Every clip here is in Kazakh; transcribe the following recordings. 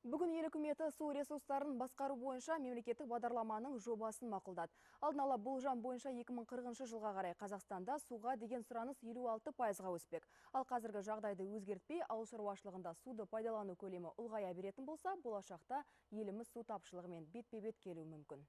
Бүгін ел үкіметі су ресурстарын басқару бойынша мемлекеттік бағдарламаның жобасын мақұлдады. Алдын ала болжам бойынша 2040 жылға қарай Қазақстанда суға деген сұраныс 56%-ға өспек. Ал қазіргі жағдайды өзгертпей, ауыл шаруашылығында суды пайдалану көлемі ұлғая беретін болса, болашақта еліміз су тапшылығымен бетпе-бет келуі мүмкін.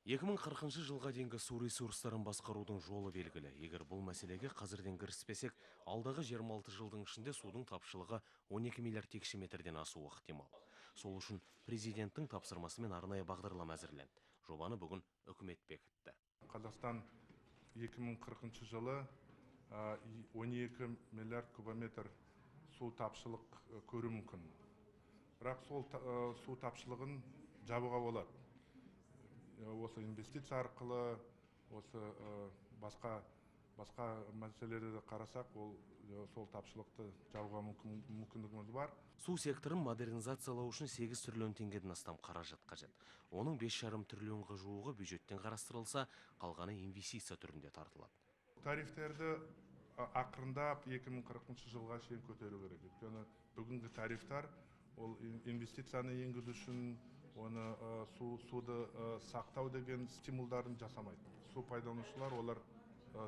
2040 жылға дейінгі су ресурстарын басқарудың жолы белгілі. Егер бұл мәселеге қазірден кіріспесек, алдағы 26 жылдың ішінде судың тапшылығы 12 миллиард текше метрден асуы ықтимал. Сол үшін президенттің тапсырмасымен арнайы бағдарлама әзірленді. Жобаны бүгін үкімет бекітті. Қазақстан 2040 жылы 12 миллиард кубометр су тапшылық көруі мүмкін. Бірақ сол су тапшылығын жабуға болады. Осы инвестиция арқылы, осы басқа мәселелерді қарасақ, ол сол тапшылықты жабуға мүмкіндігіміз бар. Су секторын модернизациялау үшін 8 триллион теңгеден астам қаражат қажет. Оның 5,5 триллионға жуығы бюджеттен қарастырылса, қалғаны инвестиция түрінде тартылады. Тарифтерді ақырындап 2040 жылға шейін көтеру керек. Өйткені бүгінгі тарифтар ол инвестицияны енгізу үшін, оны суды сақтау деген стимулдарын жасамайды. Су пайдаланушылар олар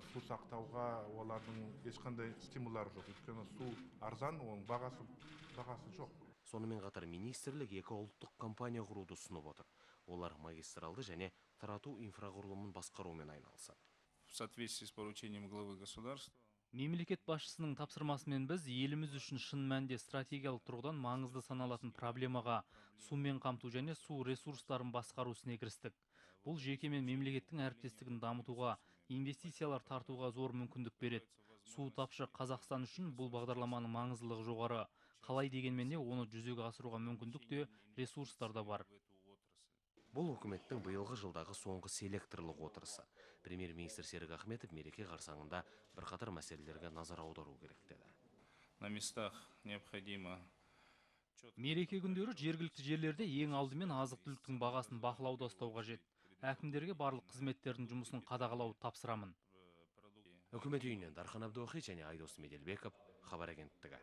су сақтауға олардың ешқандай стимулдары жоқ. Өйткені су арзан, оның бағасы жоқ. Сонымен қатар министрлік екі ұлттық компания құруды ұсынып отыр. Олар магистралды және тарату инфрақұрылымын басқарумен айналысады. В соответствии с поручением главы государства. Мемлекет басшысының тапсырмасымен біз еліміз үшін шын мәнінде стратегиялық тұрғыдан маңызды саналатын проблемаға сумен қамту және су ресурстарын басқару ісіне кірістік. Бұл жеке мен мемлекеттің әріптестігін дамытуға, инвестициялар тартуға зор мүмкіндік береді. Су тапшы Қазақстан үшін бұл бағдарламаның маңыздылығы жоғары. Қалай дегенмен де оны жүзеге асыруға мүмкіндік те, ресурстар да бар. Бұл үкіметтің биылғы жылдағы соңғы селекторлық отырысы. Премьер-министр Серік Ахметов мереке қарсаңында бірқатар мәселелерге назар аудару керек деді. На местах необходимо. Мереке күндері жергілікті жерлерде ең алдымен азық-түліктің бағасын бақылауда ұстау қажет. Әкімдерге барлық қызметтердің жұмысын қадағалауды тапсырамын. Үкімет үйінен Дархан Әбдуахит және Айдос Меделбеков, Хабар агенттігі.